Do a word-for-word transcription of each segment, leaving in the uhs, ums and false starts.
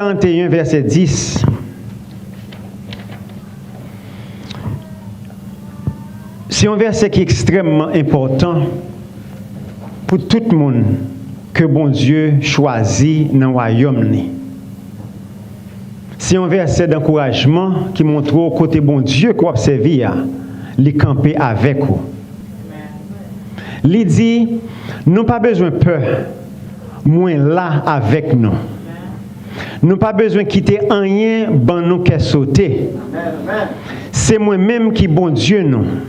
karannteyen, vèsè dis. Se yon vèsè ki ekstrèmman enpòtan pou tout moun ke Bondye chwazi nan wayòm li. Se yon vèsè dankourajman ki montre w kote Bondye ke w ap sèvi a, li kanpe avèk ou. Li di, nou pa bezwen pè, mwen la avèk nou. Nou pa bezwen kite anyen ban nou kè sote. Se mwen menm ki Bondye nou.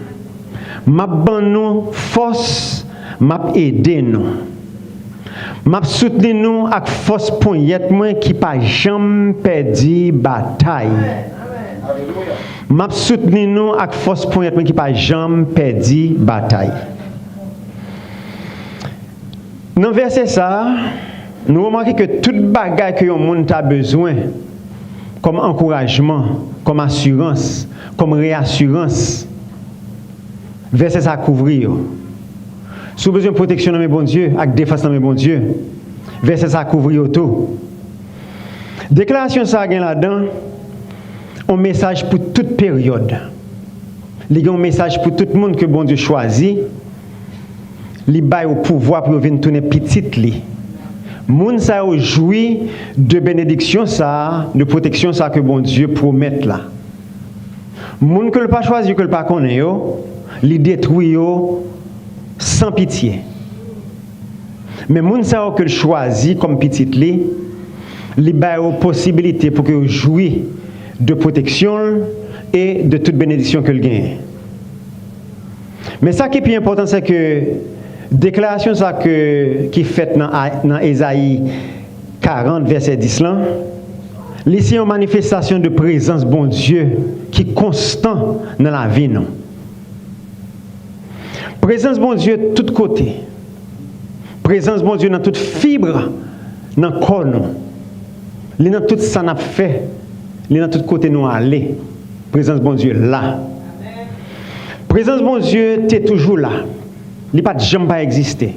M ap ban nou fòs, m ap ede nou. M ap soutni nou ak fòs ponyèt mwen ki pa janm pèdi batay. M ap soutni nou ak fòs ponyèt mwen ki pa janm pèdi batay. Nan vèsè sa a, nou remake ke tout bagay ke yon moun ta bezwen kòm ankourajman, kòm asirans, kòm reyasirans, vèsè sa a kouvri yo. Si w bezwen pwoteksyon nan men Bondye ak defans nan men Bondye, vèsè sa a kouvri yo tou. Deklarasyon sa a gen ladan yon mesaj pou tout peryòd. Li gen yon mesaj pou tout moun ke Bondye chwazi. Li ba yo pouvwa pou yo vin tounen pitit li. Moun sa yo jwi de benediksyon sa a, de pwoteksyon sa a ke Bondye pwomèt la. Moun ke l pa chwazi, ke l pa konnen yo, li detwi yo san pitye. Men moun sa yo ke l chwazi kòm pitit li, li ba yo posibilite pou ke yo jwi de pwoteksyon l e de tout benediksyon ke l genyen. Men sa ki pi enpòtan, se ke deklarasyon sa ke, ki fèt nan, a- nan Ezayi karant, vèsè dis lan, li se yon manifestasyon de prezans Bondye ki konstan nan lavi nou. Prezans Bondye tout kote. Prezans Bondye nan tout fib nan kò nou. Li nan tout sa n ap fè. Li nan tout kote nou ale. Prezans Bondye la. Prezans Bondye te toujou la. Li pa t janm pa egziste.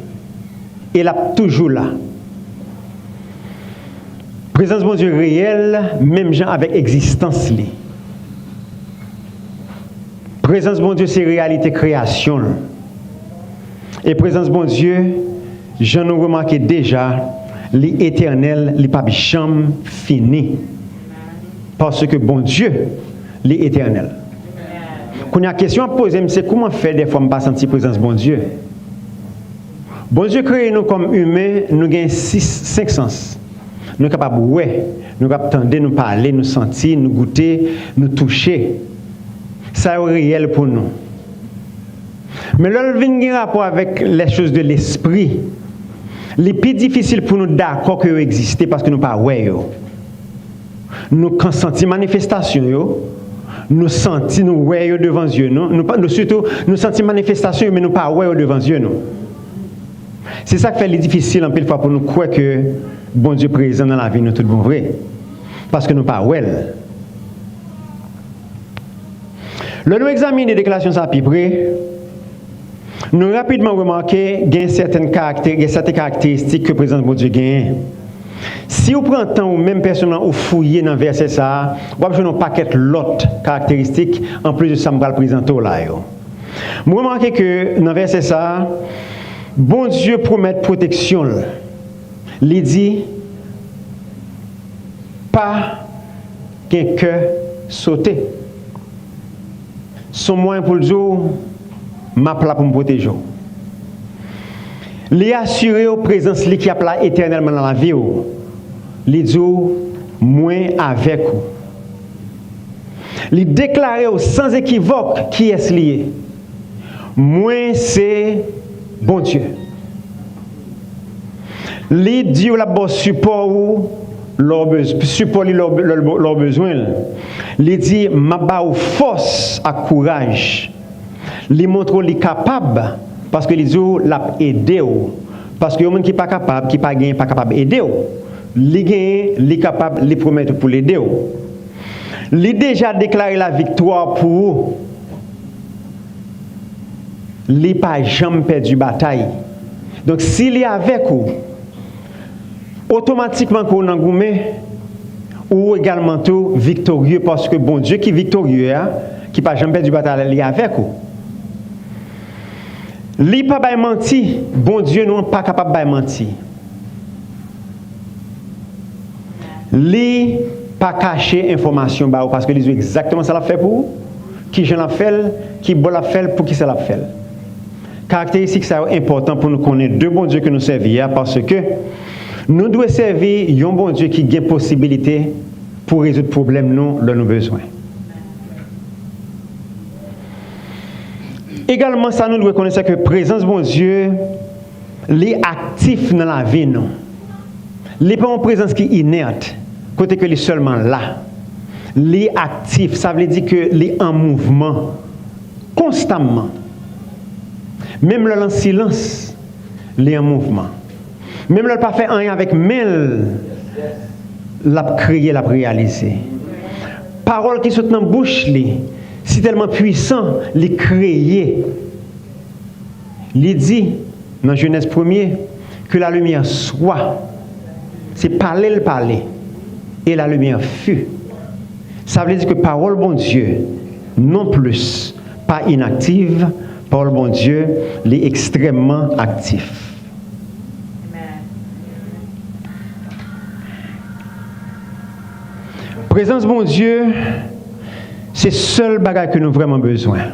E l ap toujou la. Prezans Bondye reyèl, menm jan avèk egzistans li. Prezans Bondye se reyalite kreyasyon l. E prezans Bondye, jan nou remake deja, li etènèl, li p ap janm fini. Paske Bondye, li etènèl. Kounye a, kesyon ap poze m, se kouman fè dèfwa m pa santi prezans Bondye? Bondye kreye nou kòm imen, nou gen sis, senk sans. Nou kapab wè, nou kapab tande, nou pale, nou santi, nou goute, nou touche. Sa yo reyèl pou nou. Men lè l vin gen rapò avèk les choses de l'esprit, li pi difisil pou nou dakò ke yo egziste paske nou pa wè yo. Nou ka santi manifestasyon yo, nou santi, nou wè yo devan zye nou, nou pa, nou sitou, nou santi manifestasyon yo, men nou pa wè yo devan zye nou. Se sa k fè li difisil anpil fwa pou nou kwè ke Bondye prezan nan lavi nou tout bon vre, paske nou pa wè l. Lè nou egzamine deklarasyon sa a pi pre, nou rapidman remake gen sèten karakte-, gen sèten karakteristik ke prezans Bondye genyen. Si w pran tan ou menm pèsonèlman ou fouye nan vèsè sa a, w ap jwenn yon pakèt lòt karakteristik anplis de sa m pral prezante w la yo. M remake ke nan vèsè sa a, Bondye pwomèt pwoteksyon l. Li di, pa gen kè sote. Se yon mwayen pou l di w, m ap la pou m pwoteje w. Li asire w prezans li ki ap la etènèlman nan lavi w. Li di w, mwen avèk ou. Li deklare w san ekivòk kiyès li ye. Mwen se Bondye. Li di w l ap ba w sipò ou lè w bez-, sipò li lè w, lè w, lè w bezwen l. Li di, m ap ba w fòs ak kouraj. Li montre w li kapab, paske li di w l ap ede w. Paske yon moun ki pa kapab, ki pa genyen, pa kapab ede w. Li genyen, li kapab, li pwomèt ou pou l ede w. Li deja deklare laviktwa pou ou. Li pa janm pèdi batay. Donk, si li avèk ou, otomatikman ke w nan goumen, ou egalman tou viktorye, paske Bondye ki viktorye a, ki pa janm pèdi batay la, li avèk ou. Li pa bay manti, Bondye nou an pa kapab bay manti. Li pa kache enfòmasyon ba ou, paske li di w egzakteman sa l ap fè pou ou, kijan l ap fè l, ki bò l ap fè l, poukisa l ap fè l. Karakteristik sa yo enpòtan pou nou konnen de Bondye ke nou sèvi a, paske nou dwe sèvi yon Bondye ki gen posibilite pou rezoud pwoblèm nou lè nou bezwen. Egalman, sa nou dwe konnen, se ke prezans Bondye, li aktif nan lavi nou. Li pa yon prezans ki inèt, kote ke li sèlman la. Li aktif, sa vle di ke li an mouvman konstamman. Menm lè l an silans, li an mouvman. Menm lè l pa fè anyen avèk men l, l ap kreye, l ap reyalize. Pawòl ki sot nan bouch li, si tèlman pwisan, li kreye. Li di nan Jenèz premye, que la lumière soit. Se pale l pale, et la lumière fut. Sa vle di ke pawòl Bondye, non plis, pa inaktif, pawòl Bondye, li ekstrèmman aktif. Prezans Bondye, se sèl bagay ke nou vrèman bezwen.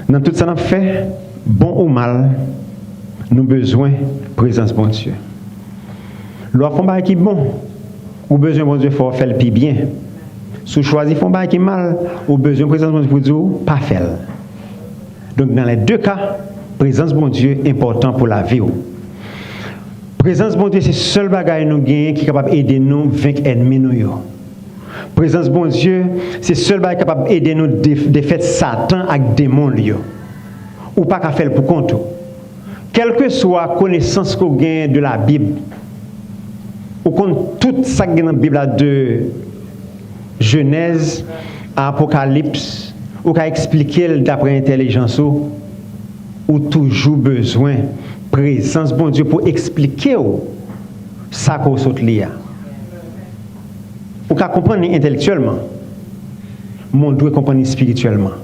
Nan tout sa n ap fè, bon ou mal, nou bezwen prezans Bondye. Lè w ap fè yon bagay ki bon, ou bezwen Bondye fè w fè l pi byen. Si w chwazi fè yon bagay ki mal, ou bezwen prezans Bondye pou di w pa fè l. Donk, dans les deux cas, prezans Bondye enpòtan pou lavi w. Prezans Bondye se sèl bagay nou genyen ki kapab ede nou venk ènmi nou yo. Prezans Bondye se sèl bagay ki kapab ede nou def-, defèt Satan ak demon l yo. Ou pa ka fè l pou kont ou. Kèlkeswa konesans ke w genyen de la Bib, ou konn tout sa k gen nan Bib la, de Jenèz a Apokalips, ou ka eksplike l daprè entèlijans ou, ou toujou bezwen prezans Bondye pou eksplike w sa ke w sot li a. Ou ka konprann li entèlektyèlman, men w dwe konprann li espirityèlman.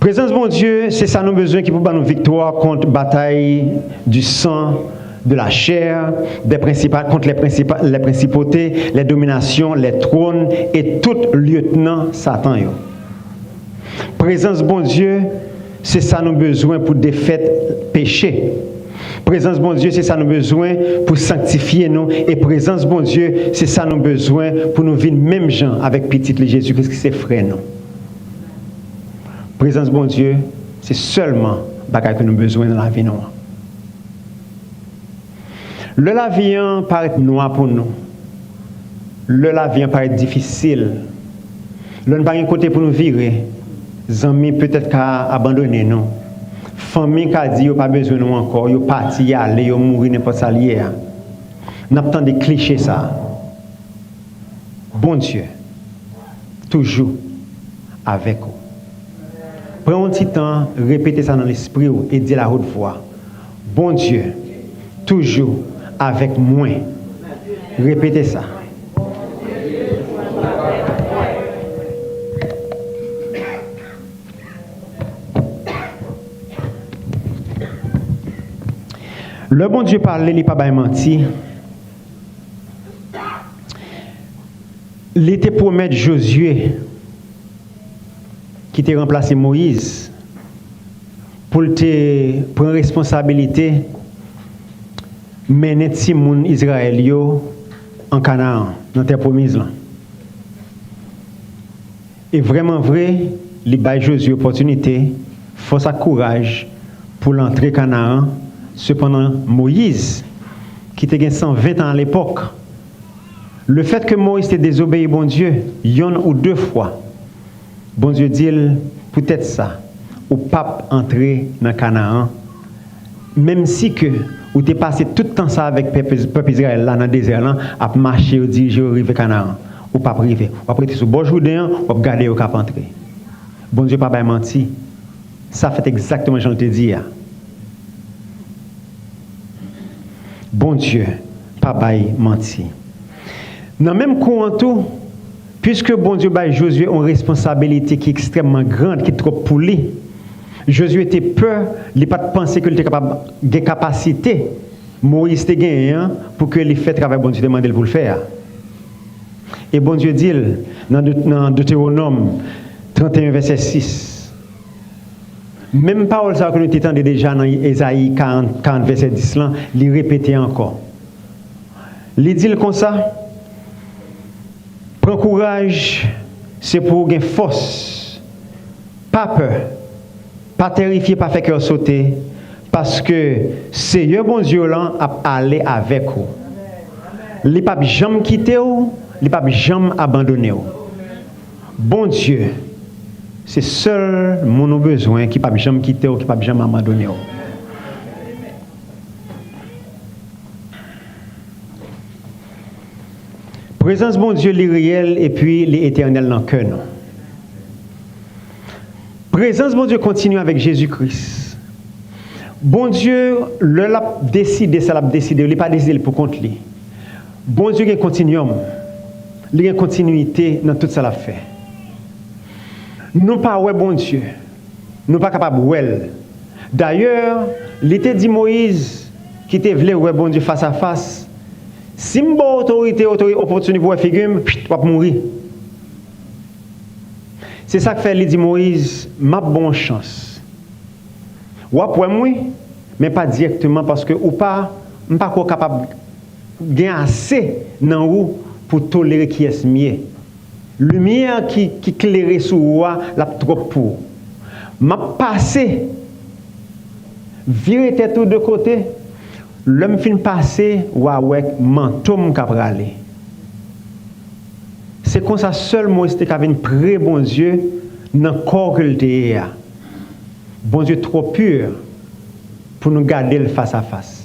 Prezans Bondye, se sa nou bezwen ki pou ban nou viktwa kont batay du sang, de la chair, des principa-, contre les principa-, les principautés, les dominations, les trônes et tout lieutenant Satan yo. Prezans Bondye, se sa nou bezwen pou defèt peche. Prezans Bondye, se sa nou bezwen pou sanktifye nou. E prezans Bondye, se sa nou bezwen pou nou vin menm jan avèk Pitit li, Jezi Kris, ki se frè nou. Prezans Bondye, se sèlman bagay ke nou bezwen nan lavi nou an. Lè lavi an parèt nwa pou nou, lè lavi an parèt difisil, lè n pa gen kote pou nou vire, zanmi petèt ka abandone nou, fanmi ka di yo pa bezwen nou ankò, yo pati, y ale, yo mouri, nenpòt sa l ye a. N ap tande kliche sa a. Bondye toujou avèk ou. Pran yon ti tan, repete sa nan lespri w e di l a haute voix, Bondye toujou avèk mwen. Repete sa. Lè Bondye pale, li pa bay manti. Li te pwomèt Jozye, ki te ranplase Moyiz, pou l te pran responsabilite mennen timoun Izrayèl yo an Kanaran, nan tè pwomiz lan. E vrèman vre, li bay Jozye opòtinite, fòs ak kouraj pou l antre Kanaran. Sepandan, Moyiz, ki te gen san ven tan alepòk, lefèt ke Moyiz te dezobeyi Bondye yonn ou de fwa, Bondye di l, poutèt sa, ou p ap antre nan Kanaran, menm si ke ou te pase tout tan sa avèk pèp, pèp Izrayèl la nan dezè lan, ap mache yo, dirije yo rive Kanaran. Ou p ap rive. W ap rete sou bò Jouden an, w ap gade yo k ap antre. Bondye pa bay manti. Sa fèt egzakteman jan l te di a. Bondye pa bay manti. Nan menm kou an tou, piske Bondye bay Jozye yon responsabilite ki ekstrèmman gran, ki twòp pou li, Jozye te pè, li pa t panse ke li te kapab gen kapasite Moyiz te genyen an pou ke li fè travay Bondye te mande l pou l fè a. E Bondye di l nan, De- nan Detewonòm trannteyen, vèsè sis, menm pawòl sa yo ke nou te tande deja nan Ezayi karant, karant, vèsè dis lan, li repete ankò. Li di l konsa, pran kouraj, se pou w gen fòs. Pa pè, pa tèrifye, pa fè kè w sote, paske Seyè Bondye w lan ap ale avèk ou. Li p ap janm kite w, li p ap janm abandone w. Bondye, se sèl moun ou bezwen ki p ap janm kite w, ki p ap janm abandone w. Prezans Bondye, li reyèl epi li etènèl nan kè nou. Prezans Bondye kontinye avèk Jezi Kris. Bondye, lè l ap deside sa l ap deside, li pa deside l pou kont li. Bondye gen kontinyòm, li gen kontinite nan tout sa l ap fè. Nou pa wè Bondye, nou pa kapab wè l. Dayè, li te di Moyiz, ki te vle wè Bondye fas a fas, si m ba w otorite, otori-, opòtinite pou wè figi m, w ap mouri. Se sa k fè li di Moyiz, m ap ba w yon chans. W ap wè m, wi, men pa dirèkteman, paske ou pa, m pa kwè w kapab gen ase nan ou pou tolere kiyès m ye. Limyè ki, ki klere sou ou a, l ap twòp pou ou. M ap pase, vire tèt ou de kote. Lè m fin pase, w a wè manto m k ap rale. Se konsa sèl Moyiz te ka vin pre Bondye nan kò ke l te ye a. Bondye twò pi pou nou gade l fas a fas.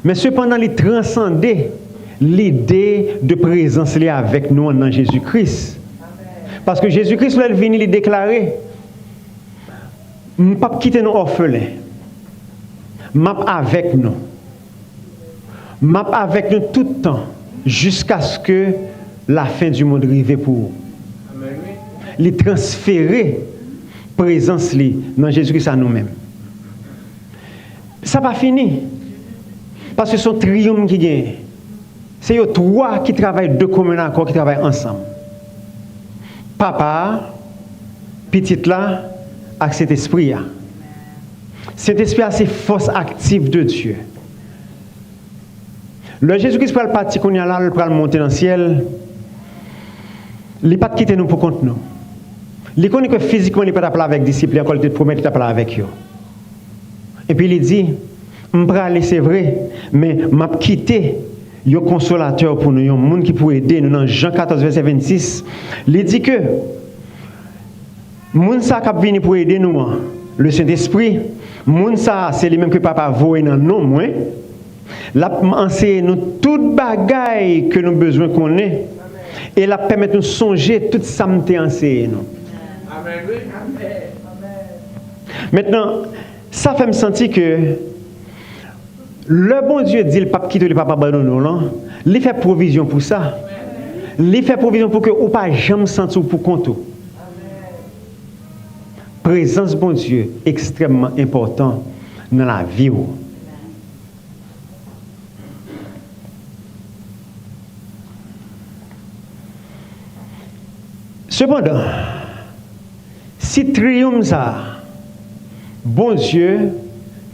Men sepandan, li transande lide de prezans li avèk nou an nan Jezi Kris. Paske Jezi Kris, lè l vini, li deklare, m p ap kite nou òfelen. M ap avèk nou. M ap avèk nou tout tan, jiskaske lafen di mond rive pou ou. Li transfere prezans li nan Jezi Kris a nou menm. Sa pa fini. Paske se yon triyonm ki genyen. Se yo twa ki travay de komen akò, ki travay ansanm. Papa a, Pitit la, ak Sentespri a. Sentespri a se fòs aktif de Dye. Lè Jezi Kris pral pati kounye a la, l pral monte nan syèl, li pa t kite nou pou kont nou. Li konnen ke fizikman li pa t ap la avèk disip li ankò, li te pwomèt li t ap la avèk yo. Epi li di, m prale, se vre, men m ap kite yon konsolatè pou nou, yon moun ki pou ede nou. Nan Jan katòz, vèsè vennsis, li di ke moun sa k ap vini pou ede nou an, le Sentespri, moun sa a, se li menm ke Papa voye nan non mwen. L ap anseye nou tout bagay ke nou bezwen konnen. E l ap pèmèt nou sonje tout sa m te anseye nou. Mentnan, sa fè m santi ke lè Bondye di l p ap kite w, li p ap abandone w lan, li fè pwovizyon pou sa. Li fè pwovizyon pou ke ou pa janm santi w pou kont ou. Prezans Bondye ekstrèmman enpòtan nan lavi w. Sepandan, si triyonm sa a, Bondye,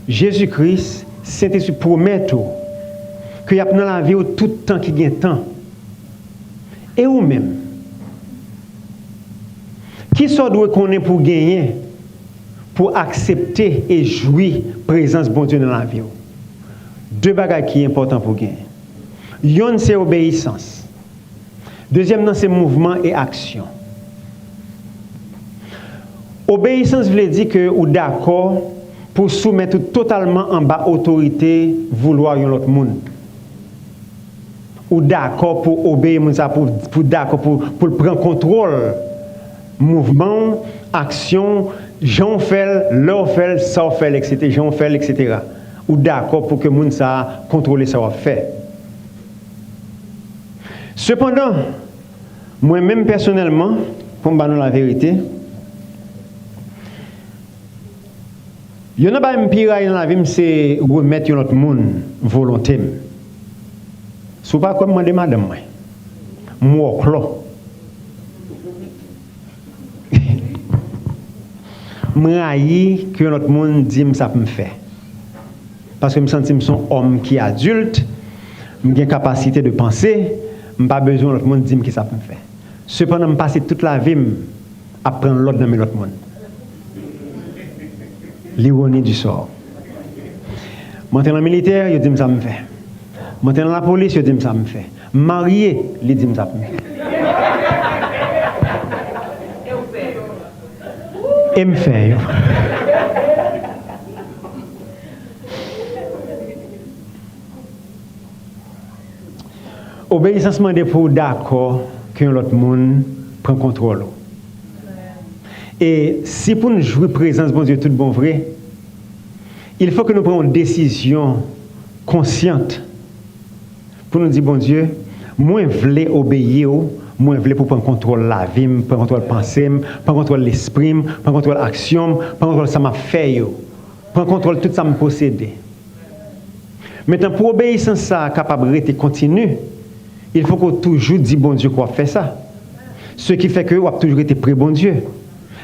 Jezi Kris, Sentespri pwomèt ou ke y ap nan lavi w tout tan ki gen tan, e ou menm? Kisa w dwe konnen pou w genyen, pou w aksepte e jwi prezans Bondye nan lavi w? De bagay ki enpòtan pou w genyen. Yonn se obeyisans. Dezyèm nan se mouvman e aksyon. Obeyisans vle di ke ou dakò pou w soumèt ou totalman anba otorite, voulwa yon lòt moun. Ou dakò pou obeyi moun sa, pou, pou dakò pou, pou l pran kontwòl mouvman w, aksyon w, jan w fè l, lè w fè l, sa w fè l, etsetera, jan w fè l, etsetera. Ou dakò pou ke moun sa a kontwole sa w ap fè. Sepandan, mwen menm pèsonèlman, pou m ba nou laverite, youn nan bagay m pi rayi nan lavi m se remèt yon lòt moun volonte m. Si w pa kwè m, mande madanm mwen. M wòklò. M rayi ke yon lòt moun di m sa pou m fè. Paske m santi m se yon òm ki adilt, m gen kapasite de panse, m pa bezwen yon lòt moun di m kisa pou m fè. Sepandan, m pase tout lavi m ap pran lòd nan men lòt moun. L'ironie du sort. M antre nan militè, yo di m sa m fè. M antre nan lapolis, yo di m sa m fè. M marye, li di m sa pou m fè. E m fè yo. Obeyisans mande pou w dakò ke yon lòt moun pran kontwòl ou. E si pou n jwi prezans Bondye tout bon vre, il faut que nou pran yon desizyon konsyant pou nou di, Bondye, mwen vle obeyi w, mwen vle pou w pran kontwòl lavi m, pran kontwòl panse m, pran kontwòl lespri m, pran kontwòl aksyon m, pran kontwòl sa m ap fè yo, pran kontwòl tout sa m posede. Mentnan, pou obeyisans sa a kapab rete kontini, il faut que w toujou di Bondye ke w ap fè sa. Ce qui fait que w ap toujou rete pre Bondye.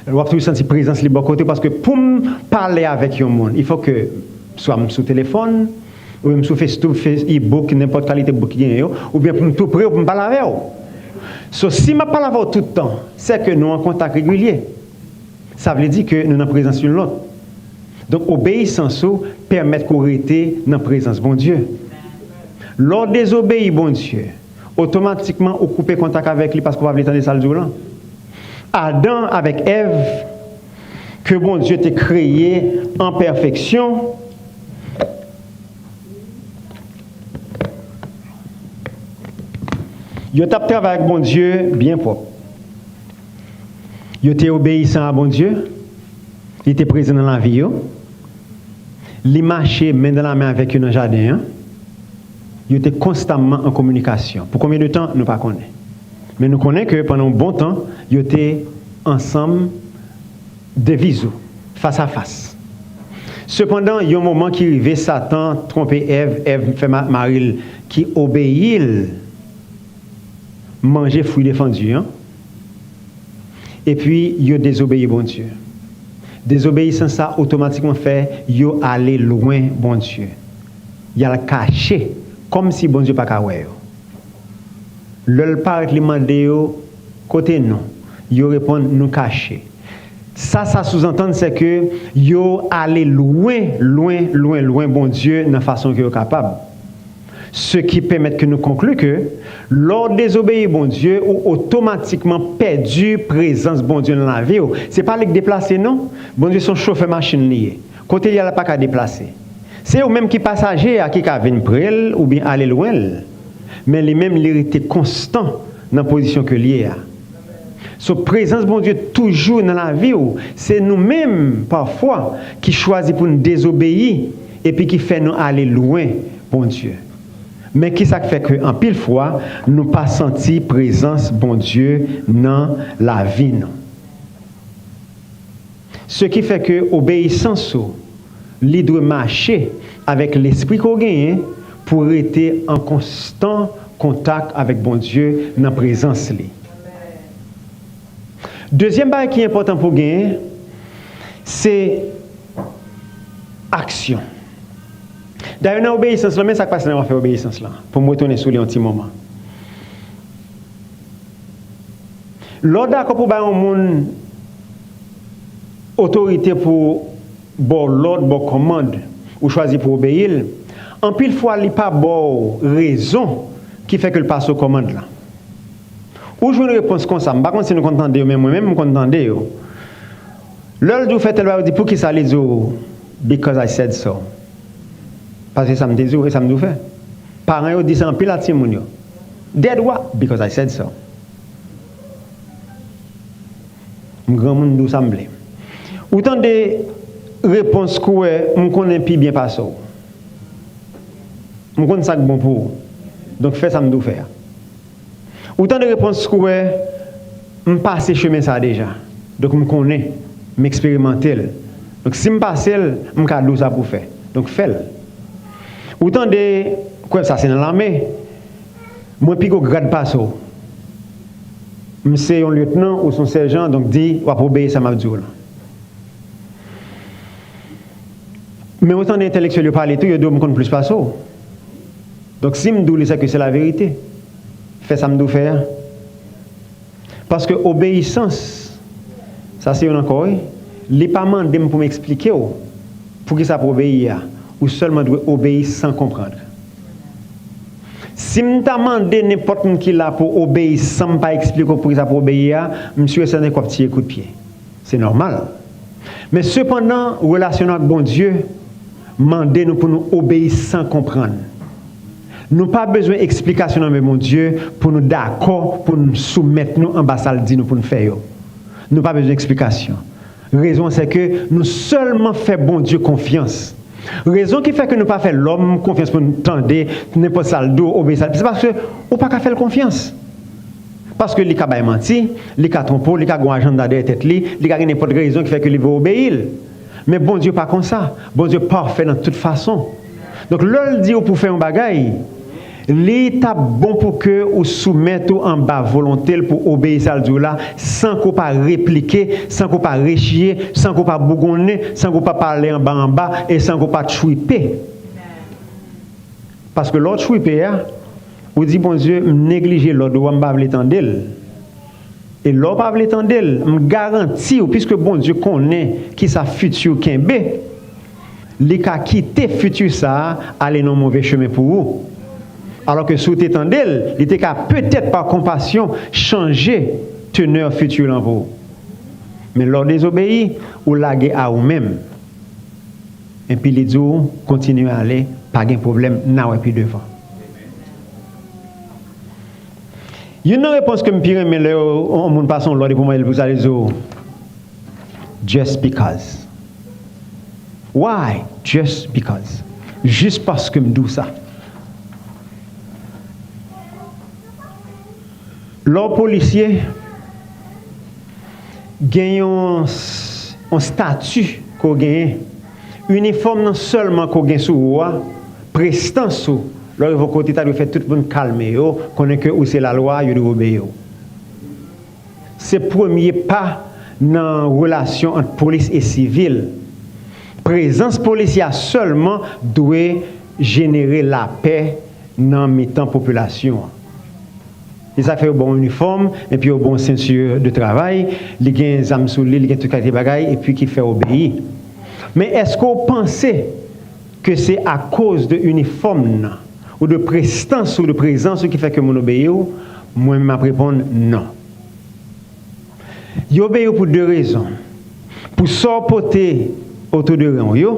W ap toujou santi prezans li bò kote w, paske pou m pale avèk yon moun, il faut que swa m sou telefòn, oubyen m sou Facebook, Face-, e-book, nenpòt kalite book ki genyen yo, oubyen pou m tou pre w pou m pale avè w. So, si m ap pale avè w tout tan, se ke nou an kontak regilye. Sa vle di ke nou nan prezans youn lòt. Donk, obeyisans ou pèmèt ke w rete nan prezans Bondye. Lè w dezobeyi Bondye, otomatikman ou koupe kontak avèk li paske w pa vle tande sa l di w lan. Adan avèk Èv, ke Bondye te kreye an pèfeksyon, yo t ap travay ak Bondye byen pwòp. Yo te obeyisan a Bondye, li te prezan nan lavi yo, li mache men dan la men avèk yo nan jaden an, yo te konstamman an kominikasyon. Pou konbyen de tan, nou pa konnen. Men nou konnen ke pandan yon bon tan, yo te ansanm de vizo, fas a fas. Sepandan, yon moman ki rive, Satan twonpe Èv, Èv fè ma-, mari l ki obeyi l manje fwi defandi an, epi yo dezobeyi Bondye. Dezobeyisans sa otomatikman fè yo ale lwen Bondye. Y al kache, kòmsi Bondye pa ka wè yo. Lè l parèt, li mande yo, "Kote nou?" Yo reponn, "Nou kache." Sa sa souzantann, se ke yo ale lwen, lwen, lwen, lwen Bondye nan fason ke yo kapab. Ce qui pèmèt ke nou konkli ke lè w dezobeyi Bondye, ou otomatikman pèdi prezans Bondye nan lavi w. Se pa li k deplase, non. Bondye se yon chofè machin li ye. Kote li al pa ka deplase. Se ou menm ki pasaje a ki ka vin pre l oubyen ale lwen l. Men li menm, li rete konstan nan pozisyon ke l ye a. So, prezans Bondye toujou nan lavi w. Se nou menm, pafwa, ki chwazi pou n dezobeyi epi ki fè nou ale lwen Bondye. Men ki sa k fè ke anpil fwa, nou pa santi prezans Bondye nan lavi nou? Ce qui fait que obeyisans ou, li dwe mache avèk lespri ke w genyen pou w rete an konstan kontak avèk Bondye nan prezans li. Dezyèm bagay ki enpòtan pou w genyen, se aksyon. Dayè, nan obeyisans lan, men sa k pase nan afè obeyisans lan, pou m retounen sou li yon ti moman. Lè w dakò pou w bay yon moun otorite pou ba w lòd, ba w kòmand, ou chwazi pou obeyi l, anpil fwa li pa ba w rezon ki fè ke l pase w kòmand lan. Ou jwenn repons konsa, m pa konn si nou konn tande yo, men mwen menm m konn tande yo. Lè l di w fè tèl bagay, ou di, "Poukisa?" Li di w, "Because I said so." Paske sa m te di w, e sa m di w fè. Paran yo di sa anpil a timoun yo. Dèdwa, "Because I said so." M granmoun, m di w sa m vle. Ou tande repons kou wè, "M konnen pi byen pase w. M konn sa k bon pou ou. Donk, fè sa m di w fè a." Ou tande repons kou wè, m pase chemen sa deja. Donk, m konnen, m eksperimante l. Donk, si m pase l, m ka di w sa pou w fè. Donk, fè l. Ou tande, kwè sa se nan lame, mwen pi gwo grad pase w. M se yon lyetnan ou se yon sèjan, donk di, w ap obeyi sa m ap di w lan. Men ou tande entèlektyèl yo pale tou, yo di w m konn plis pase w. Donk, si m di w li, se ke se laverite. Fè sa m di w fè a. Paske obeyisans, sa se youn ankò, wi. Li pa mande m pou m eksplike w poukisa pou obeyi a. Ou sèlman dwe obeyi san konprann. Si m ta mande nenpòt moun ki la pou obeyi san m pa eksplike w poukisa pou obeyi a, m si e sèten ke w ap tire kout pye. Se nòmal. Men sepandan, relasyon nou ak Bondye mande nou pou nou obeyi san konprann. Nou pa bezwen eksplikasyon nan men Bondye pou nou dakò, pou nou soumèt nou anba sa l di nou pou n fè yo. Nou pa bezwen eksplikasyon. Rezon an se ke nou sèlman fè Bondye konfyans. Rezon ki fè ke nou pa fè lòm konfyans pou n tande nenpòt sa l di w, obeyi sa l, se paske ou pa ka fè l konfyans. Paske li ka bay manti, li ka twonpe w, li ka gen yon ajanda dèyè tèt li, li ka gen nenpòt rezon ki fè ke li vle obeyi l. Men Bondye pa konsa. Bondye pafè nan tout fason. Donk, lè l di w pou w fè yon bagay, li t ap bon pou ke ou soumèt ou anba volonte l pou obeyi sa l di w la, san ke w pa replike, san ke w pa rechiye, san ke w pa bougonnen, san ke w pa pale anba anba, e san ke w pa tchwipe. Paske lè w tchwipe a, ou di, Bondye, m neglije lòd ou a, m pa vle tande l. E lè w pa vle tande l, m garanti w, piske Bondye konnen kisa fiti w kenbe, li ka kite fiti sa a ale nan yon move chemen pou ou. Alòske si w te tande l, li te ka petèt pa konpasyon chanje tenè fiti lan pou ou. Men lè w dezobeyi, ou lage a ou menm. Epi li di w, kontinye ale, pa gen pwoblèm, n a wè pi devan. Youn nan repons ke m pi renmen lè yon moun pase yon lòd epi w mande l pou sa, li di w, just because. Why? Just because. Jis paske m di w sa. Lè w polisye, gen yon, yon stati ke w genyen. Inifòm nan sèlman ke w gen sou ou a, prestans ou, lè w rive yon kote, ta dwe fè tout moun kalme yo, konnen ke ou se lalwa, yo dwe obeyi w. Se premye pa nan relasyon ant polis e sivil. Prezans polisye a sèlman dwe jenere lapè nan mitan popilasyon an. Se sa k fè yo ba w inifòm, epi yo ba w senti de travay, li gen zam sou li, li gen tout kalite bagay, epi ki fè w obeyi. Men èske w panse ke se akoz de inifòm nan, ou de prestans ou, de prezans ou ki fè ke moun obeyi w? Mwen menm m ap reponn non. Yo obeyi w pou de rezon. Pou sa w pote otou de ren w yo,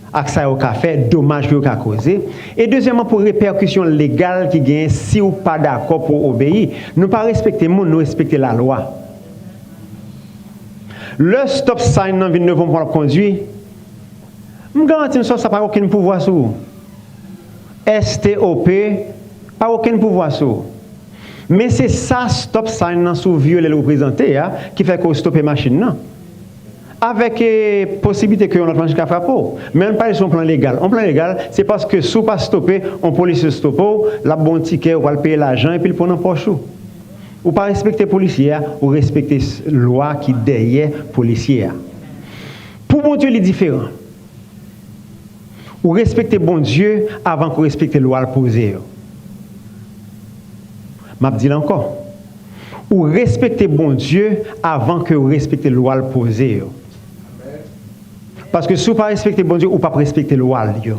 ak sa yo ka fè, domaj ke yo ka koze. E dezyèmman, pou repèkisyon legal ki genyen si w pa dakò pou w obeyi. Nou pa respekte moun, nou respekte lalwa. Lè stop sign nan vin devan w pandan w ap kondwi, m garanti w sa, sa pa gen okenn pouvwa sou ou. S T O P pa gen okenn pouvwa sou ou. Men se sa stop sign nan sou vyole l reprezante a ki fè ke w stope machin nan. Avèk, eh, posiblite ke yon lòt machin ka frape w. Men ann pale sou yon plan legal. Yon plan legal, se paske si w pa stope, yon polisye stope w, l ap ba w yon tikè, ou pral peye lajan, epi l pran nan pòch ou. Ou pa respekte polisye a, ou respekte s-, lwa ki dèyè polisye a. Pou Bondye, li diferan. Ou respekte Bondye avan ke w respekte lwa l poze yo. M ap di l ankò. Ou respekte Bondye avan ke w respekte lwa l poze yo. Paske si w pa respekte Bondye, ou p ap respekte lwa l yo.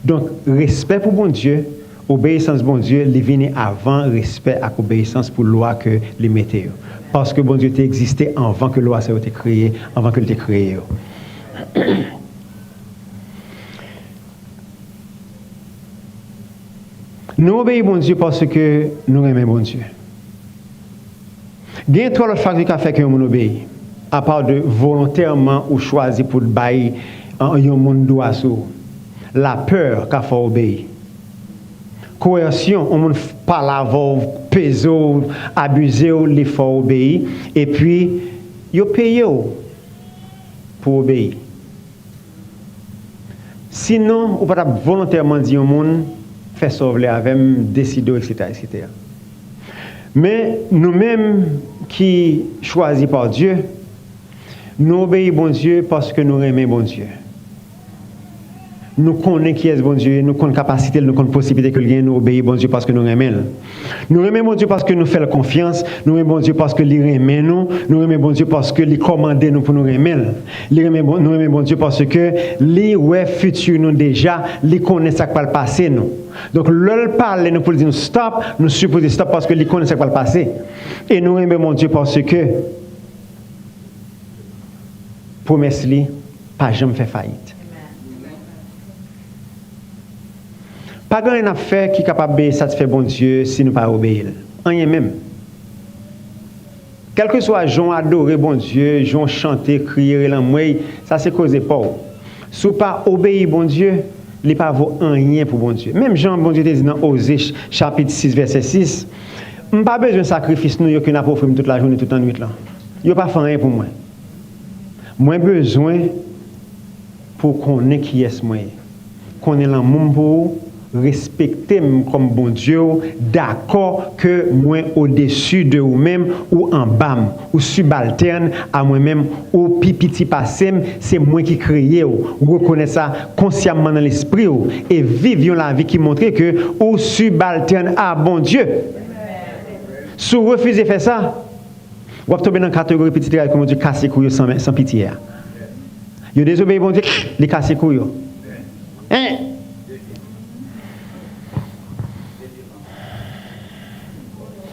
Donk, respè pou Bondye, obeyisans Bondye, li vini avan respè ak obeyisans pou lwa ke li mete yo. Paske Bondye te egziste anvan ke lwa sa yo te kreye, anvan ke l te kreye yo. Nou obeyi Bondye paske nou renmen Bondye. Gen twa lòt faktè ki ka fè ke yon moun obeyi, apa de volontèman ou chwazi pou w bay, an, yon moun dwa sou ou. Lapè ka fè w obeyi. Koèsyon, yon moun pale avè w, peze w, abize w, li fè w obeyi, epi yo peye w pou w obeyi. Sinon, ou pa t ap volontèman di yon moun, fè sa w vle avè m, deside w, etsetera, etsetera. Men, nou menm ki chwazi pa Dye, nou obeyi Bondye paske nou renmen Bondye. Nou konnen kiyès Bondye ye, nou konn kapasite l, nou konn posiblite ke l genyen, nou obeyi Bondye paske nou renmen l. Nou renmen Bondye paske nou fè l konfyans, nou renmen Bondye paske li renmen nou, nou renmen Bondye paske li kòmande nou pou nou renmen l. Li renmen Bon-, nou renmen Bondye paske li wè fiti nou deja, li konnen sa k pral pase nou. Donk, lè l pale nou pou l di nou stop, nou sipoze stop paske li konnen sa k pral pase. E nou renmen Bondye paske pwomès li pa janm fè fayit. Pa gen anyen n ap fè ki kapab satisfè Bondye si nou pa obeyi l. Anyen menm. Kèlkeswa jan w adore Bondye, jan w chante, kriye, rele anmwey, sa se koze pa w. Si w pa obeyi Bondye, li pa vo anyen pou Bondye. Menm jan Bondye te di nan Oze ch-, chapit sis, vèsè sis, "M pa bezwen sakrifis nou yo ke n ap ofri m tout lajounen, tout lannwit lan. Yo pa fè anyen pou mwen. Mwen bezwen pou w konnen kiyès mwen ye, konnen lanmou m pou ou, respekte m kòm Bondye w, dakò ke mwen odesi de ou menm, ou anba m, ou sibaltèn a mwen menm, ou pi piti pase m, se mwen ki kreye w." Rekonèt sa konsyamman nan lespri w e viv yon lavi ki montre ke ou sibaltèn a Bondye. Si w refize fè sa, w ap tonbe nan kategori pitit Izrayèl ke Bondye kase kou yo san, san pitye a. Yo dezobeyi Bondye, li kase kou yo. Hein?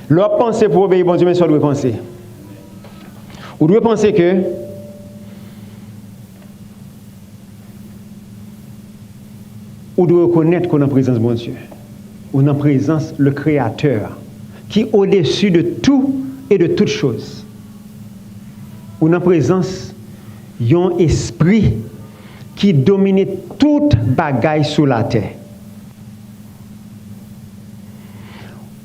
Lè w ap panse pou w obeyi Bondye, men sa w dwe panse. Ou dwe panse ke Ou dwe rekonèt ke w nan prezans Bondye. Ou nan prezans le Créateur, qui est au-dessus de tout et de toutes choses. Ou nan prezans yon espri ki domine tout bagay sou latè.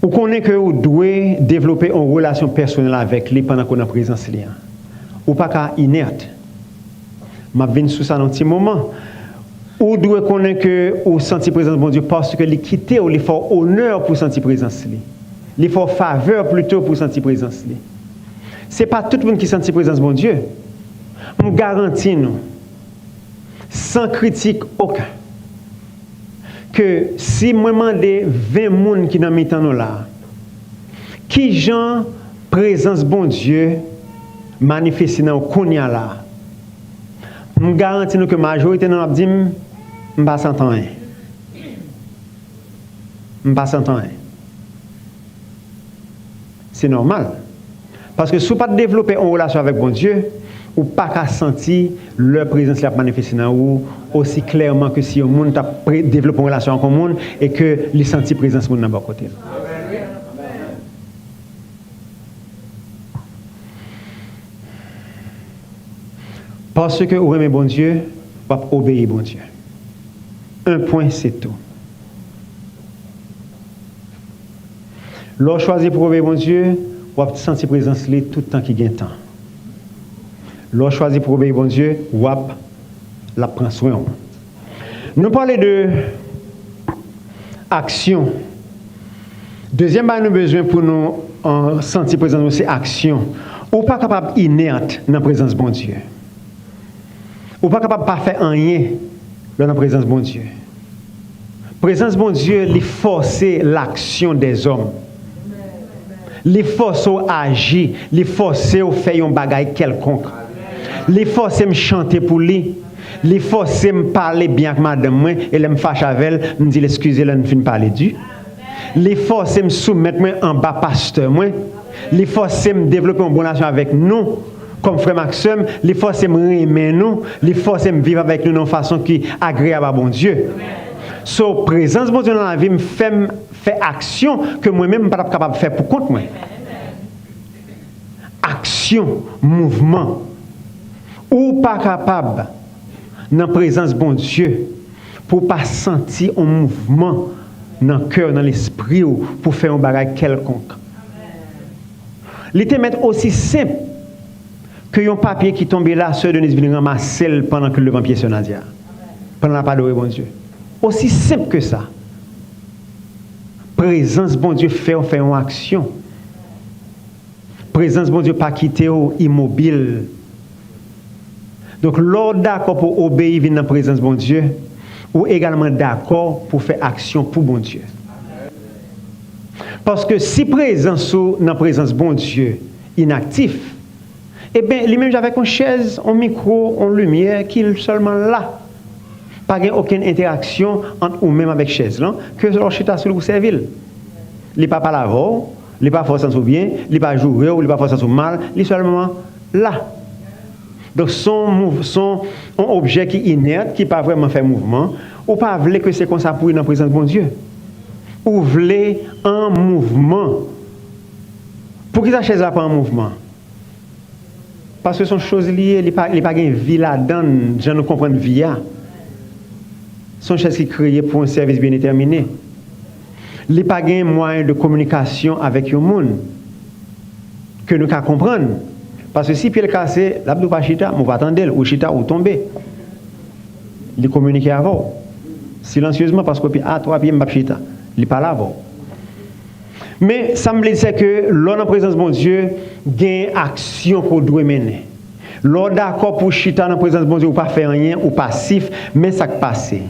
Ou konnen ke ou dwe devlope yon relasyon pèsonèl avèk li pandan ke w nan prezans li an. Ou pa ka inèt. M ap vin sou sa nan yon ti moman. Ou dwe konnen ke ou santi prezans Bondye paske li kite w, li fè w onè pou w santi prezans li. Li fè w favè plito pou w santi prezans li. Se pa tout moun ki santi prezans Bondye. M garanti nou, san kritik okenn, ke si mwen mande ven moun ki nan mitan nou la, kijan prezans Bondye manifeste nan yo kounye a la, m garanti nou ke majorite nan nou ap di m, "M pa santi anyen. M pa santi anyen." Se nòmal. Paske si w pa t devlope yon relasyon avèk Bondye, ou pa ka santi lè prezans li ap manifeste nan ou osi klèman ke si yon moun t ap pre-, devlope yon relasyon ak yon moun e ke li santi prezans moun nan bò kote l. Paske ou renmen Bondye, w ap obeyi Bondye. Un point, c'est tout. Lè w chwazi pou w obeyi Bondye, w ap santi prezans li tout tan ki gen tan. Lè w chwazi pou w obeyi Bondye, w ap, l ap pran swen w. Nou pale de aksyon. Dezyèm bagay nou bezwen pou nou, euh, santi prezans nou, se aksyon. Ou pa kapab inèt nan prezans Bondye. Ou pa kapab pa fè anyen lè w nan prezans Bondye. Prezans Bondye, li fòse laksyon dèzòm. Li fòse w aji, li fòse w fè yon bagay kèlkonk. Li fòse m chante pou li. Li fòse m pale byen ak madanm mwen, e lè m fache avè l, m di l eskize lè n fin pale di. Li fòse m soumèt mwen anba pastè mwen. Li fòse m devlope yon bon relasyon avèk nou kòm frè m ak sè m. Li fòse m renmen nou. Li fòse m viv avèk nou nan yon fason ki agreyab a Bondye. So, prezans Bondye nan lavi m fè m fè aksyon ke mwen menm m pa t ap kapab fè pou kont mwen. Aksyon, mouvman. Ou pa kapab nan prezans Bondye pou w pa santi yon mouvman nan kè w, nan lespri w, pou fè yon bagay kèlkonk. Li te mèt osi senp ke yon papye ki tonbe la, Sè Denise vin ranmase l pandan ke l devan pye Sè Nadia, pandan l ap adore Bondye. Osi senp ke sa. Prezans Bondye fè w fè yon aksyon. Prezans Bondye pa kite w imobil. Donk, lè w dakò pou obeyi vin nan prezans Bondye, ou egalman dakò pou fè aksyon pou Bondye. Paske si prezans ou nan prezans Bondye inaktif, ebyen, li menm jan avèk yon chèz, yon mikwo, yon limyè ki sèlman la. Pa gen okenn entèraksyon ant ou menm avèk chèz lan, ke lè w chita sou li pou sèvi l. Li pa pale avè w, li pa fè w santi w byen, li pa joure w, li pa fè w santi w mal, li sèlman la. Donk, se yon mouv-, se yon, yon objè ki inèt, ki pa vrèman fè mouvman. Ou pa vle ke se konsa pou w nan prezans Bondye. Ou vle an mouvman. Poukisa chèz la pa an mouvman? Paske se yon choz li ye, li pa, li pa gen vi ladan l, jan nou konprann vi a. Se yon chèz ki kreye pou yon sèvis byen detèmine. Li pa gen mwayen de kominikasyon avèk yon moun ke nou ka konprann. Paske si pye l kase, l ap di w pa chita, men w pa tande l, ou chita, ou tonbe. Li kominike avè w silansyezman, paske w pi a twa pye, m p ap chita. Li pale avè w. Men, sa m vle di, se ke lè w nan prezans Bondye, gen aksyon ke w dwe mennen. Lè w dakò pou w chita nan prezans Bondye, ou pa fè anyen, ou pasif, men sa k pase.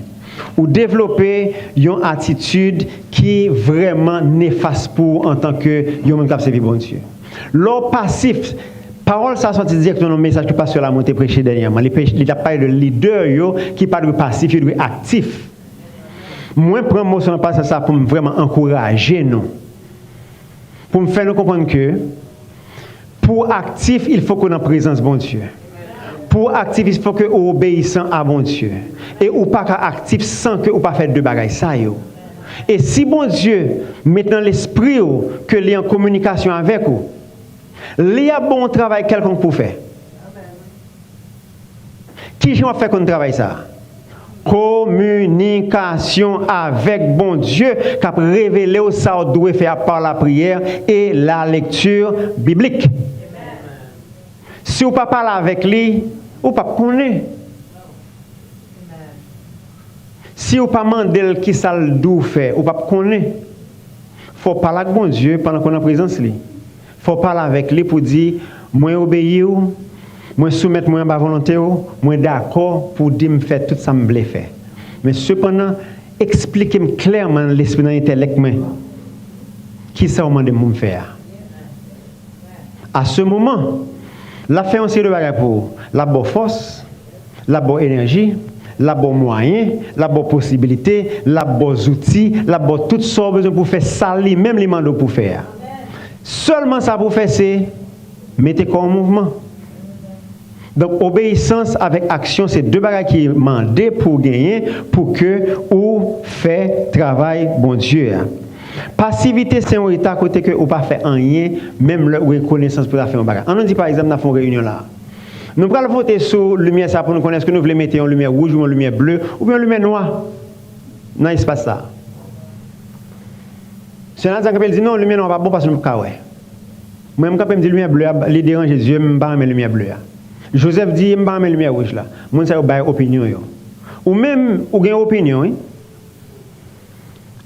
Ou devlope yon atitid ki vrèman nefas pou ou antanke yon moun k ap sèvi Bondye. Lè w pasif, pawòl sa a soti dirèkteman nan mesaj ke pastè Lamont te preche dènyèman. Li preche, li t ap pale de lidè yo ki pa dwe pasif, yo dwe aktif. Mwen pran moso nan pasaj sa pou m vrèman ankouraje nou. Pou m fè nou konprann ke pou w aktif, il faut que w nan prezans Bondye. Pou w aktif, il faut que ou obeyisan a Bondye. E ou pa ka aktif san ke ou pa fè de bagay sa yo. E si Bondye met nan lespri w ke li an kominikasyon avèk ou, li ap ba w yon travay kèlkonk pou w fè. Kijan w ap fè konn travay sa a? Kominikasyon avèk Bondye k ap revele w sa w dwe fè a par la prière et la lecture biblique. Si w pa pale avèk li, ou p ap konnen. Si w pa mande l kisa l di w fè, ou p ap konnen. Fò w pale ak Bondye pandan ke w nan prezans li. Fò w pale avèk li pou di, mwen obeyi w, mwen soumèt mwen anba volonte w, mwen dakò pou w di m fè tout sa m vle fè. Men sepandan, eksplike m klèman nan lespri, nan entèlèk mwen, kisa w mande m pou m fè a. À ce moment, l ap fè yon seri de bagay pou ou. L ap ba w fòs, l ap ba w enèji, l ap ba w mwayen, l ap ba w posibilite, l ap ba w zouti, l ap ba w tout sa w bezwen pou w fè sa li menm li mande w pou w fè a. Sèlman sa pou w fè se mete kò w an mouvman. Donk, obeyisans avèk aksyon se de bagay ki mande pou w genyen pou ke ou fè travay Bondye a. Pasivite se yon eta kote ke ou pa fè anyen, menm lè ou gen konesans pou ta fè yon bagay. An nou di, pa egzanp, n ap fè yon reyinyon la. Nou pral vote sou limyè sa pou nou konnen èske nou vle mete yon limyè wouj ou yon limyè ble oubyen yon limyè nwa nan espas sa. Sè Nadia kanpe, l di, non, limyè nwa pa bon paske nou p ka wè. Mwen, m kanpe, m di limyè ble a, li deranje zye m, m pa renmen limyè ble a. Joseph di, m pa renmen limyè wouj la. Moun sa yo bay opinyon yo. Ou menm, ou gen opinyon, wi.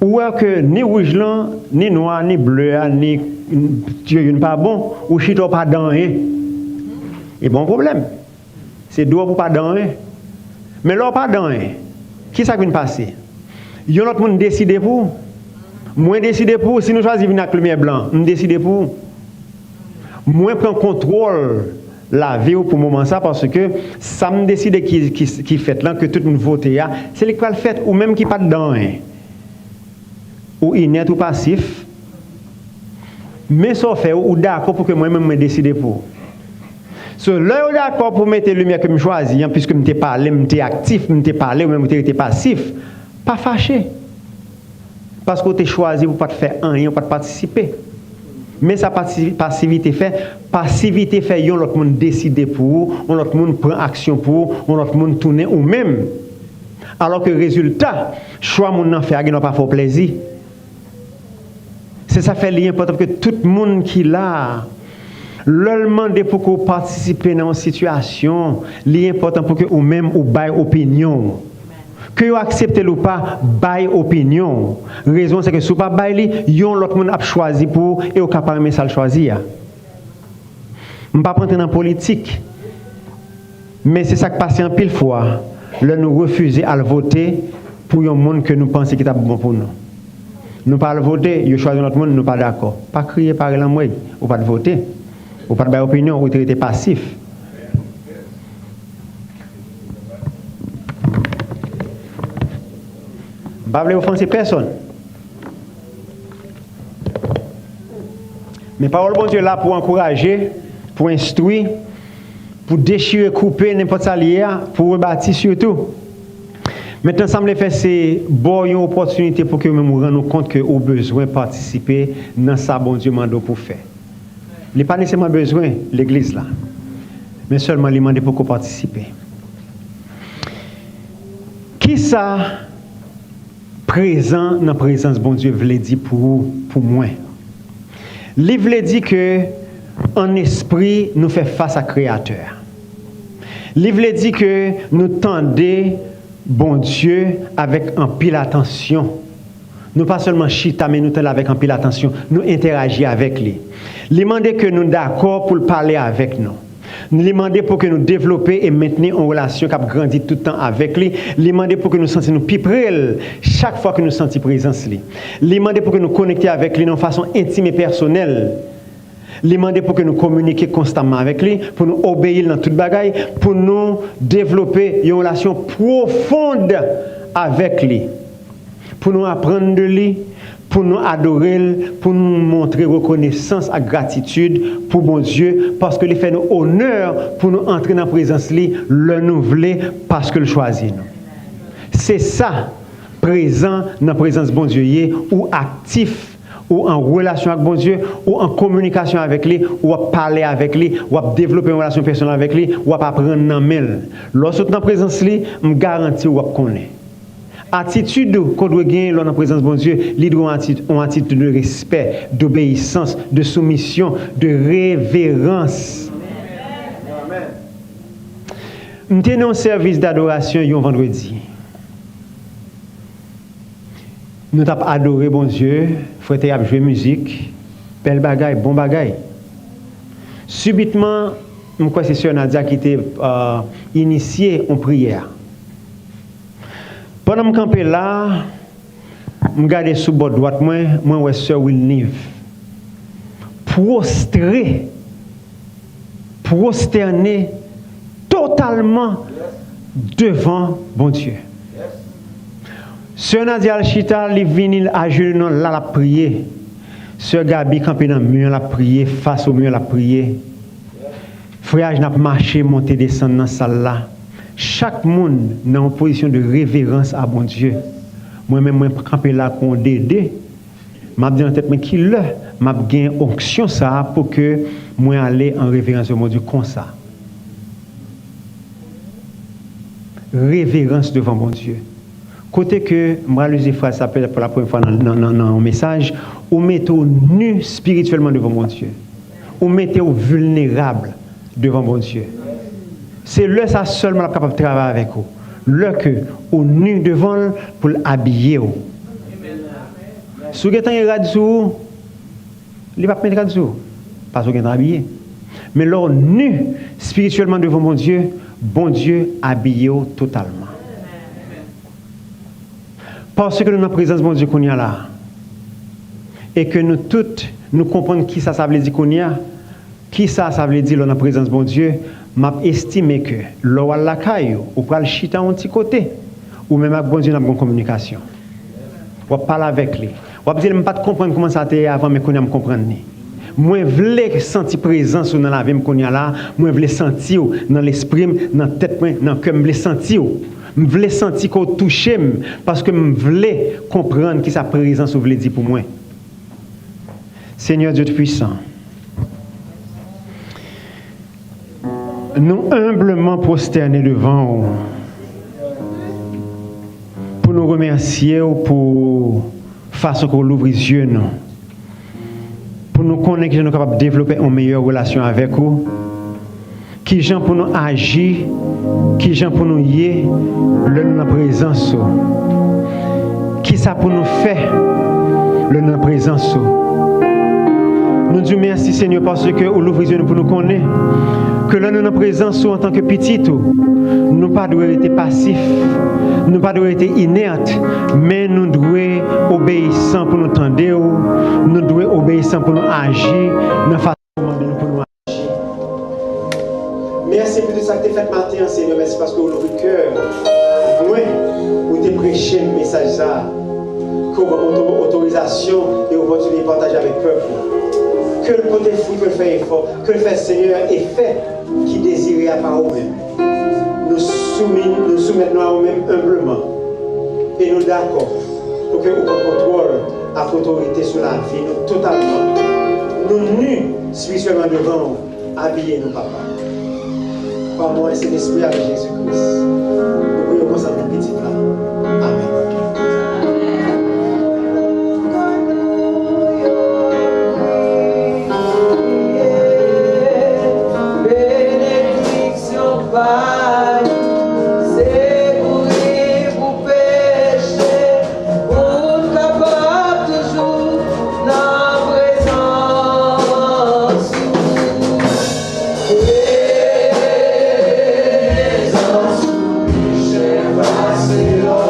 Ou wè ke ni wouj lan, ni nwa, ni ble a, ni, yo youn pa bon, ou chita w pa di anyen. E bon pwoblèm. Se dwòl pou w pa di anyen. Men lè w pa di anyen, kisa k vin pase? Yon lòt moun deside pou ou. Mwen deside pou ou. Si nou chwazi vin ak limyè blan, m deside pou ou. Mwen pran kontwòl lavi w pou moman sa, paske sa m deside ki, ki, ki fèt lan, ke tout moun vote a, se li k pral fèt, ou menm ki pa t di anyen. Ou inèt, ou pasif. Men sa w fè, ou dakò pou ke mwen menm mwen deside pou ou. So, lè yo dakò pou mete limyè ke m chwazi an, piske m te pale, m te aktif, m te pale, ou menm ou te rete pasif, pa fache. Paske w te chwazi pou w pa t fè anyen, w pa t patisipe. Men sa pati-, pasivite fè, pasivite fè yon lòt moun deside pou ou, yon lòt moun pran aksyon pou ou, yon lòt moun tounen ou menm. Alò ke rezilta, chwa moun nan fè a gendwa pa fè w plezi. Se sa fè li enpòtan pou ke tout moun ki la a, lè l mande pou ke w patisipe nan yon sitiyasyon, li enpòtan pou ke ou menm ou bay opinyon w. Ke yo aksepte l ou pa, bay opinyon w. Rezon se ke si w pa bay li, yon lòt moun ap chwazi pou ou e w ka pa renmen sa l chwazi a. M p ap antre nan politik, men se sa k pase anpil fwa lè nou refize al vote pou yon moun ke nou panse ki t ap bon pou nou. Nou pa al vote, yo chwazi yon lòt moun, nou pa dakò. Pa kriye, pa rele anmwey. Ou pa t vote. Ou pa t bay opinyon, ou te rete pasif. M pa vle ofanse pèsonn. Men pawòl Bondye la pou ankouraje, pou enstwi, pou dechire, koupe, nenpòt sa l ye a, pou rebati sitou. Mentnan, sa m vle fè, se ba w yon opòtinite pou ke ou menm ou rann ou kont ke ou bezwen patisipe nan sa Bondye mande w pou fè. Li pa nesesèman bezwen legliz la, men sèlman li mande pou ke w patisipe. Kisa prezan nan prezans Bondye vle di pou ou, pou mwen? Li vle di ke ann espri nou fè fas ak Kreyatè a. Li vle di ke nou tande Bondye avèk anpil atansyon. Nou pa sèlman chita, men nou tande l avèk anpil atansyon. Nou entèraji avèk li. Li mande ke nou dakò pou l pale avèk nou. Li mande pou ke nou devlope e mentni yon relasyon k ap grandi tout tan avèk li. Li mande pou ke nou santi nou pi pre l chak fwa ke nou santi prezans li. Li mande pou ke nou konekte avèk li nan yon fason entim e pèsonèl. Li mande pou ke nou kominike konstamman avèk li, pou nou obeyi l nan tout bagay, pou nou devlope yon relasyon pwofon avèk li, pou nou aprann de li, pou nou adore l, pou nou montre rekonesans ak gratitid pou Bondye, paske li fè nou onè pou nou antre nan prezans li lè nou vle, paske l chwazi nou. Se sa prezan nan prezans Bondye ye, ou aktif, ou an relasyon ak Bondye, ou an kominikasyon avèk li, ou ap pale avèk li, w ap devlope yon relasyon pèsonèl avèk li, w ap aprann nan men l. Lè w sot nan prezans li, m garanti w w ap konnen. Atitid ou ke w dwe genyen lè w nan prezans Bondye, li dwe yon ati-, yon atitid de respè, dobeyisans, de soumisyon, de reverans. M te nan yon sèvis dadorasyon yon vandredi. Nou t ap adore Bondye, frè te ap jwe mizik, bèl bagay, bon bagay. Sibitman, m kwè se sè Nadia ki te, euh, inisye yon priyè. Pandan m kanpe la, m gade sou bò dwat mwen, mwen wè sè Wilniv pwostre, pwostène totalman devan Bondye. Sè Nadia al chita, li vini, l ajenou nan la, l ap priye. Sè Gaby kanpe nan mi an, l ap priye, fas o mi an, l ap priye. Frè Ajna ap mache, monte, desann nan sal la. Chak moun nan yon pozisyon de reverans a Bondye. Mwen menm, mwen kanpe la kon dede. M ap di nan tèt mwen, ki lè m ap gen onksyon sa a pou ke mwen ale an reverans devan Bondye konsa? Reverans devan Bondye. Kote ke m pral itilize fraz sa petèt pou la premyè fwa nan, nan, nan, nan yon mesaj, ou mete w ni espirityèlman devan Bondye. Ou mete w vilnerab devan Bondye. Se lè sa sèlman l ap kapab travay avèk ou. Lè ke ou ni devan l pou l abiye w. Si w gentan gen rad sou ou, li p ap met rad sou ou, paske w gentan abiye. Men lè w ni espirityèlman devan Bondye, Bondye abiye w totalman. Paske nou nan prezans Bondye kounye a la, e ke nou tout, nou konprann kisa sa vle di kounye a, kisa sa vle di lè w nan prezans Bondye, m ap estime ke lè w al lakay ou, ou pral chita yon ti kote, ou menm ak Bondye n ap gen yon kominikasyon. W ap pale avèk li. W ap di l, "M pa t konprann kòman sa te ye avan, men kounye a m konprann li." Mwen vle santi prezans ou nan lavi m kounye a la. Mwen vle santi w nan lespri m, nan tèt mwen, nan kè m. M vle santi w. M vle santi ke w touche m, paske m vle konprann kisa prezans ou vle di pou mwen. Seigneur Dieu Tout-Puissant, nou enbleman pwostène devan w pou nou remèsye w pou fason ke w louvri zye nou. Nou konnen kijan nou kapab devlope yon meyè relasyon avèk ou, kijan pou nou aji, kijan pou nou ye lè nou nan prezans ou. Kisa pou nou fè lè nou nan prezans ou. Nou di w mèsi, Senyè, paske ou louvri zye nou pou nou konnen ke lè nou nan prezans ou antanke pitit ou, nou pa dwe rete pasif, nou pa dwe rete inèt, men nou dwe obeyisan pou nou tande w, nou dwe obeyisan pou nou aji nan fason ou mande nou pou nou aji. Mèsi pou tout sa k te fèt maten an, Senyè. Mèsi paske ou louvri kè mwen, ou te preche mesaj sa a, ke w ban mwen oto-, otorizasyon e opòtinite pataje avèk pèp ou. Ke l pote fwi, ke l fè efò, ke l fè, Senyè, efè ki dezire a pa ou menm. Nou soumi, nou soumèt nou a ou menm enbleman. E nou dakò pou ke ou pran kontwòl ak otorite sou lavi nou totalman. Nou ni espirityèlman devan ou. Abiye nou, Papa. Pa mò e Sentespri avèk Jezi Kris. Nou priye konsa nan Pitit la. Amèn. Benediksyon pa li, se pou li pou peche, pou n kapab toujou nan prezans ou. Prezans ou pi chè pase lò.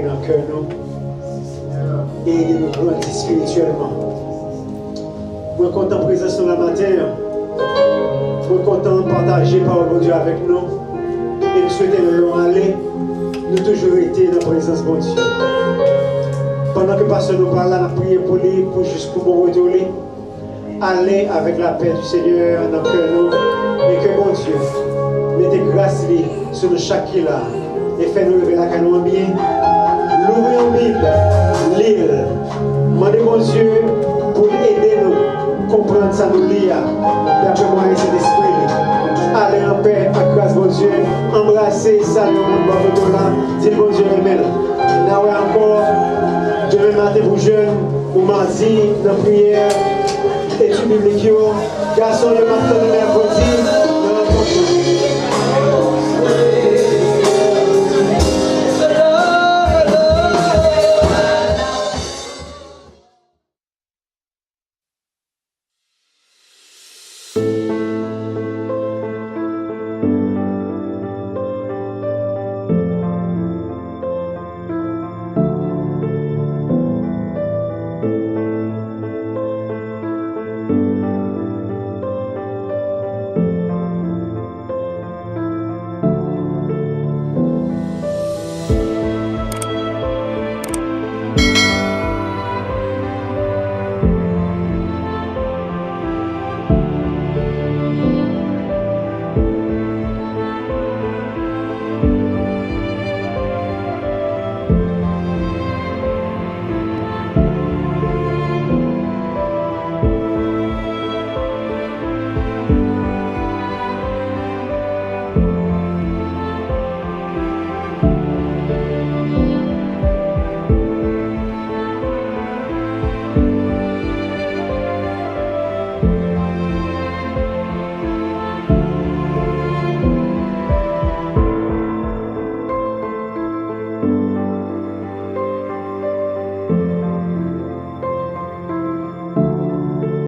Nan kè nou e ede nou grandi espirityèlman. Mwen kontan prezans nou la maten an. Mwen kontan pataje pawòl Bondye avèk nou. E m swete lè nou ale, nou toujou rete nan prezans Bondye. Pandan ke pastè nou pa la, n ap priye pou li, pou jis pou bon retou li. Ale avèk lapè di Senyè nan kè nou, e ke Bondye mete gras li sou nou chak ki la, e fè nou rive lakay nou an byen. Louvri yon Bib, li l. Mande Bondye pou l ede nou konprann sa nou li a, daprè mwayen Sentespri li. Ale anpè ak gras Bondye, anbrase, salye yon moun bò kote w la, di l Bondye renmen l. N a wè ankò demen maten pou jèn, ou madi nan priyè, etid biblik yo, gason yo m ap tann mèkredi,